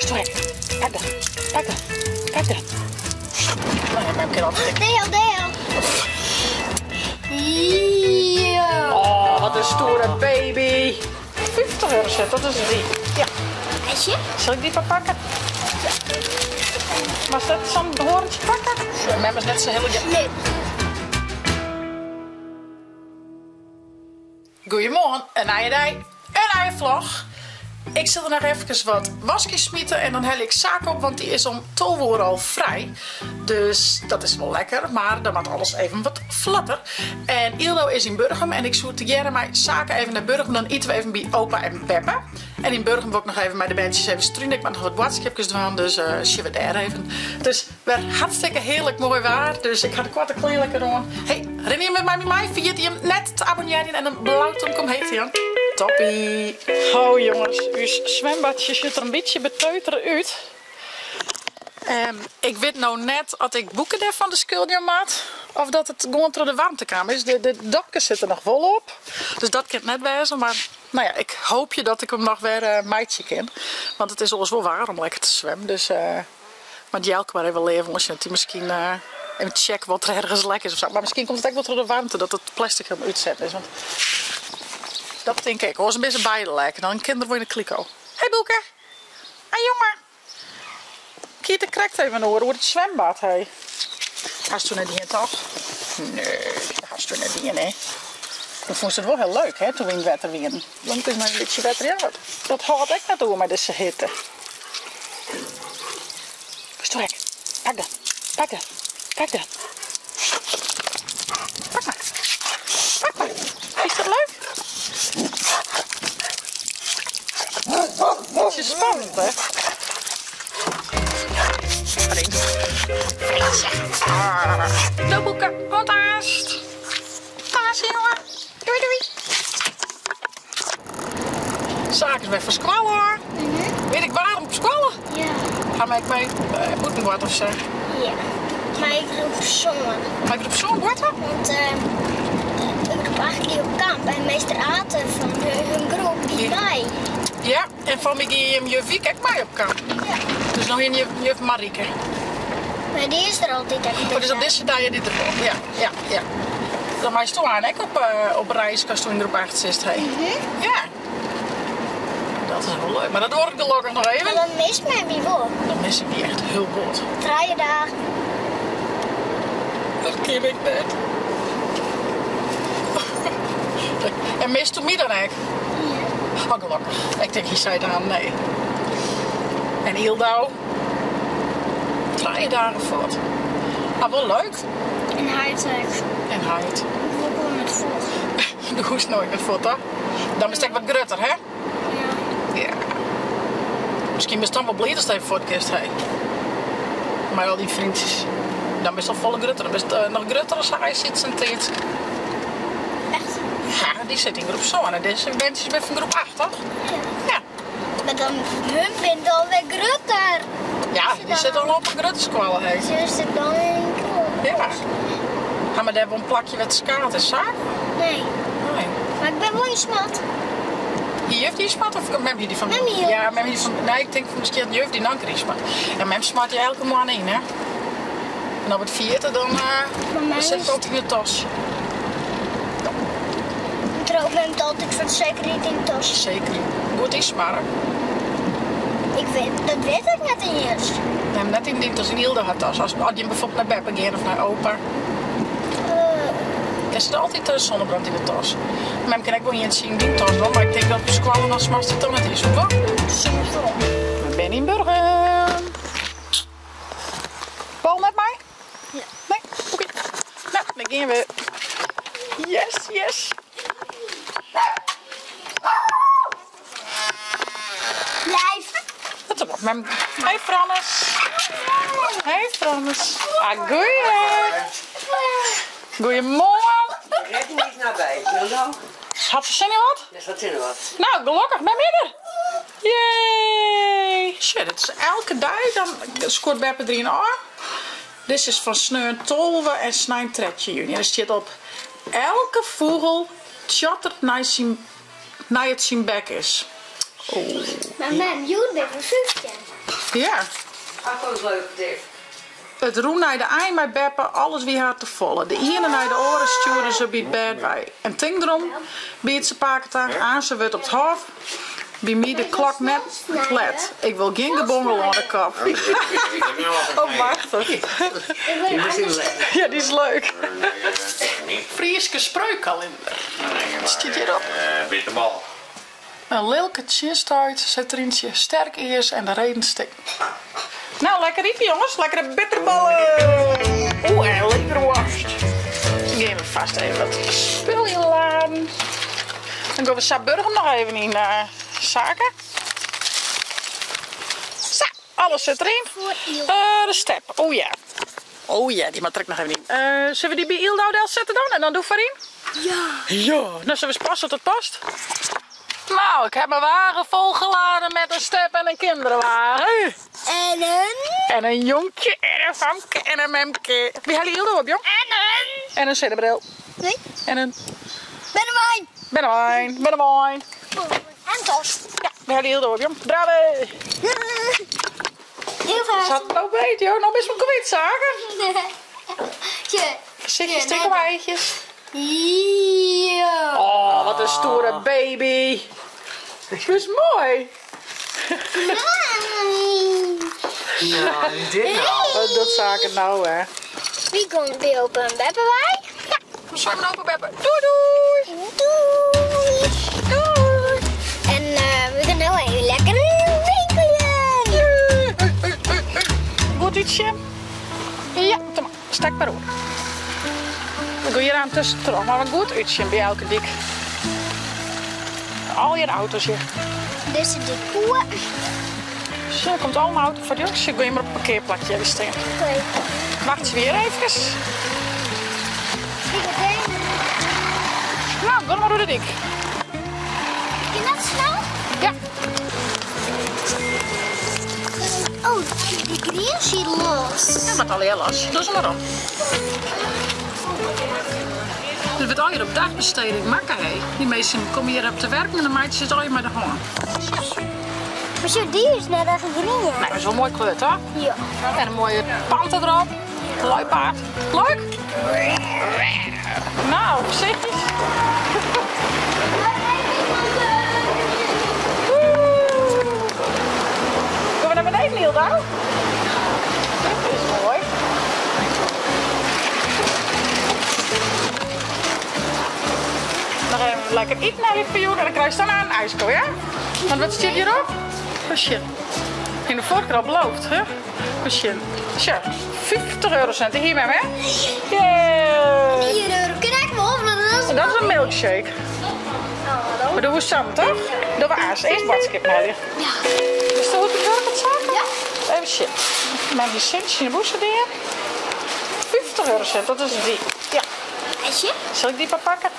Stoer. Pak dat. Pak dat. Pak dat. Nou ja, mem kin altyd ek. Deel, deel. Ja. Oh, wat in stoere baby. 50 euro, dat is dy. Ja. Meisje? Sil ik dy foar pakke? Moatst net sa'n hoarntsje pakke? Mem is net sa hiel. Nee. Goeiemoarn, in nije dei, in nije vlog. Ik sil der noch efkes wat wask yn smite en dan helje ik Saak op, want dy is om 12 oere al frij. Dus dat is wol lekker, mar dan moat alles even wat flotter. En Ildo is yn Burgum en ik soe tegearre mei Saak even nei Burgum, dan ite we even by opa en beppe. En yn Burgum wol ik noch even mei de berntsjes even strunen. Ik moat noch wat boadskipkes dwaan, dus sjogge we dêr even. Dus wer hartstikke hearlik moai waar, dus ik ha de koarte klean lekker oan. Hey, rinne jim wer mei my mei? Ferjit jim net te abonnearjen en in blau tomke omheech te jaan. Toppie! Ho jonges, ús swimbadsje sjocht der in bytsje beteutere út. En ik wit no net oft ik Boeke dêrfan de skuld jaan moat of dat it gewoan troch de waarmte kaam is. De dopkes sitte noch wol op, dus dat kin it net wêze. Mar no ja, ik hoopje dat ik him noch wer meitsje kin. Want it is oars wol waar om lekker te swimmen. Dus moat Jelke mar even leaf oansjen dat hy miskien even checkt wat der ergens lek is ofsa. Mar miskien komt it ek wol troch de waarmte dat it plastic helemaal útset is. Want dat tink ik. Oars binne se beide lek. Dan kin der wol yn de kliko. Hey Boeke! Hey jonge! Ik hie it der krekt even oer, oer it swembad, hey. Hasto net dien, toch? Nee, dat hasto net dien, hè? Do fûnst it wol hiel leuk, hè, toen we yn it wetter wienen. Dan is noch in bytsje wetter, ja, dat hâldt ek net oer mei dizze hitte. Strek, pak dat, pak dat, pak dat. Pak mar, pak mar. Is dat leuk? Het is spannend, hè? No Boeke, oant aanst. Taas, jongen. Doei, doei. Saak is wer fan skoalle hoor. Wit ik waarom op skoalle? Ja. Ha my ek mei bûten boarte of sa? Ja. Mei groep sân. Mei groep sân boarte? Want groep acht gie op kamp en meester Ate fan hun groep gie mei. Ja, en fan my gie jim juf Wieke ek mei op kamp. Ja. Dus no hiene jim juf Marieke. Mar dy is der altyd ek Oh, dus op dizze dei is dy der wol. Ja, ja, ja. Dan meisto aanst ek op, op reis ast yn groep 8 sitst, hè? Ja. Dat is wol leuk. Mar dat duorret gelokkich noch even. Mar dan mist men my wol. Dan mis ik dy echt hiel bot. Trije dagen. Dat kin ik net. En misto my dan ek? Ja. Oh, gelokkich. Ik tink, hy seit dan nee. En Yldau? Trije dagen fuort. Ah, wol leuk. En heit ek. En heit. Ik wol gewoan net fuort. Do hoechst noait net fuort, toch? Dan bist ek wat grutter, hè? Ja. Ja. Miskien bist dan wol bliid ast even fuort kinst, hè? Mei al dyn freontsjes. Dan bist al folle grutter. Dan bist noch grutter as hy sit en Teatske. Echt? Ja, dy sit yn groep sân en dizze berntsjes binne fan groep acht, toch? Ja. Ja. Mar dan, hun binne dan wer grutter. Ja, dy sitte al op in grutte skoalle, hè. Se sit dan yn groep. Ja. Ha we dêr wol in plakje wêr't skaat is, sa? Nee. Nee. Mar ik bin wol yn smard. Hie juf dy smard of mem hie dy fan? Mem hie. Ja, mem hie dy fan. Nee, ik tink miskien dat juf dy dan krige smard. Ja, mem smart dy elke moanne yn, hè. En op it ferjitte dan sit it altyd yn de tas. Troch mem altyd foar de sekerheid yn de tas. Seker. Goed ynsmarre. Ik wit, dat wit ik net iens. Nee, mar net yn dyn tas, yn Ylde har tas. As jim bijvoorbeeld nei beppe gean of nei opa. Dêr sit altyd zonnebrand yn de tas. Mem kin ek wol ientsje yn dyn tas dwaan, mar ik tink dat op skoalle dan smarst it dan net yn, soe wol? Soms wol. We binne yn Burgum. Paul net mei? Nee. Nee? Oké. No, dan gean we. Yes, yes. Blijf. Dat is wat. Mem. Hey Frannes. Hey Frannes. Ah, goeie. Goeiemoarn. Redding is nabij, Jolanda. Hat se sin yn wat? Ja, se hat sin yn wat. No, gelokkich, mem is der. Yay! Sjoch, dit is elke dei, dan skuort beppe der ien ôf. Dizze is fan sneon 12 en snein 13 juny. En der stiet op, elke fûgel tsjottert nei syn, nei it syn bek is. Oh. Mar mem, hjoed binne we 15. Ja. Ach, wat leuk dit. It rûn nei de ein mei beppe, alles wie har te folle. De iene nei de oare stjoerde se by 't bêd wei. En tink derom, biedt se pake ta, aansen wurdt op 't hôf by my de klok net let. Ik wol gjin gebongel oan de kop. Oh, machtich. Ja, dy is leuk. Fryske spreukalinder. Wat stiet hjirop? In lilke tsjinstuit, sei Tryntsje, sterk ears en de redens stikken. Nou, lekker ite jonges, lekkere bitterballen! Oeh, en leverworst. Dan gean we fast even wat spul ynladen. Dan gean we sa Burgum noch even yn saken. Sa, alles sit deryn. De step, oh ja. Oh ja, dy moat der ek noch even yn. Sille we dy by Yldau delsette dan en dan doe foaryn? Ja. Ja, nou sille we ris passe oft it past. Nou, ik heb mijn wagen volgeladen met een step en een kinderwagen. En een? En een jonkje en een famke en een memke. Wie helje Yldau op, jong? En een? En een sinnebril. Nee. En een? Bennewijn. Bennewijn, bennewijn. En tas. Ja, we helje Yldau op, jong. Bravo. Heel veel. Zat nou beet, joh. Nou bist me kwyt, Sake. Tje. Voorzichtig, stik om eitjes. Ja. Oh, wat een stoere baby. Dat is mooi. Nou, dit nou. Wat doet Sake nou, hè? Wie komt bij opa en beppe bij? Ja, we zijn met opa en beppe. Doei, doei. Doei. Doei. En we gaan nou even lekker winkelen. Goed ietsje. Ja, kom maar. Stek maar oer. We gaan hier aan tussen terug, maar wat goed uitzien bij elke dik. Al je auto's hier. Dit is de koe. Zo, er komt allemaal auto voor de jongens. Ik ga hier maar op het parkeerplekje even staan. Oké. Wacht ze weer even. Ik ga heen. Nou, ga maar door de dik. Kun je dat snel? Ja. Oh, die green zit los. Ja, maar al heel los. Doe ze maar om. Het wordt al hier op dagbesteding makken, hè. Die meesten komen hier op te werken en de meidjes zitten al hier met de hand. Maar zo, die is net echt groen. Nou, dat is wel een mooi kleur, toch? Ja. En een mooie panter erop. Luipaard. Leuk? Nou, voorzichtig. Gaan we naar beneden, Hilda? Dit is mooi. Nog even lekker eten naar je verjoen en dan krijg je daarna een ijsko, ja? Want wat zit hierop? Oh shit. In de vorige keer al beloofd, hè? Oh shit. Tja, 50 eurocent hier met me, hè? Yay! 4 euro. Kan ik me op? Dat is Dat is een milkshake. Oh, Maar doen we samen, toch? Doen we aas. Eerst boodschap melden. Ja. Is dat hoe het werkt, zaken? Ja. Even shit. Met die centjes in de boezem 50 eurocent, dat is die. Ja. IJsje? Zal ik die maar pakken?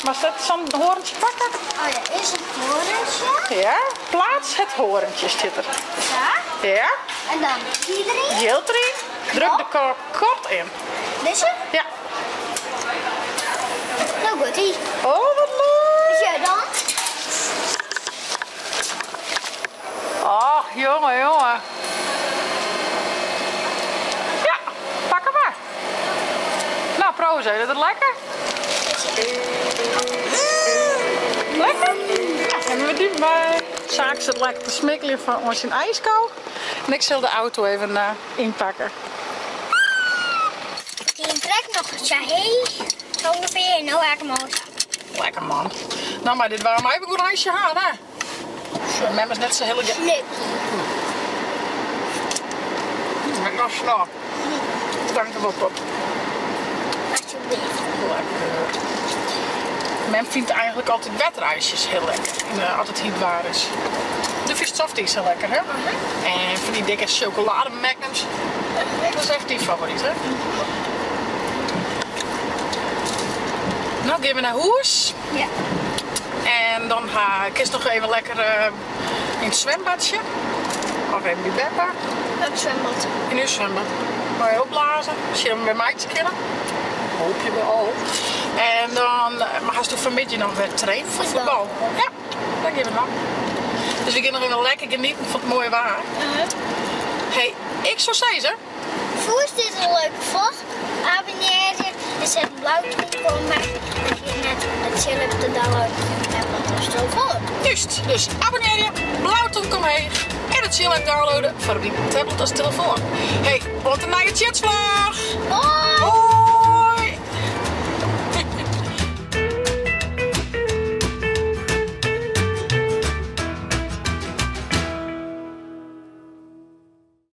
Maar dat zo'n horentje pakken? Oh ja, is het horentje? Ja. Plaats het horentje zit er. Ja. Ja. En dan die erin. Geel erin. Druk de kop kort in. Deze? Ja. Nou goed, die. Oh, wat leuk. Is jij dan? Ach, jongen, jongen. Ja, pak hem maar. Nou, proost, hè. Dat is lekker? Lekker? Ja, hebben we die bij. Zaak zit lekker te smikkelen van ons in ijskou. En ik zal de auto even inpakken. Ik trek nog een hey. Zo ongeveer, nou ik hem al. Lekker man. Nou, maar dit waren mij ook een ijsje haar, hè? Mijn is net zo hele Leuk. Ik ben snel. Dank je wel, pop. Alsjeblieft. Lekker. Men vindt eigenlijk altijd wetrijsjes heel lekker. En altijd heet waar is. De vis softies heel lekker, hè? En van die dikke chocolade magnums. Dat is echt die favoriet, hè? Nou, gaan we naar huis. Ja. En dan ga ik eerst nog even lekker in het zwembadje. Of even bij Beppa. Het zwembad. In uw zwembad. Maar je opblazen. Als je hem bij mij te kennen. Hoop je wel. En dan maar ga je vanmiddag nog weer trainen voor voetbal. Ja, dat geven we nog. Dus we gean noch even lekker genieten fan it moaie waar. Hey, ik soe sizze. Fûnst dit in leuke vlog? Abonnearje en set in blau tomke om en ferjit net it tsjil te downloaden op je tablet of telefoan. Juist, dus abonnearje, blau tomke omheech en it tsjil app downloaden foar op dyn tablet as telefoan. Hey, oant de nije Tsjitsvlog! Hoi! Hoi!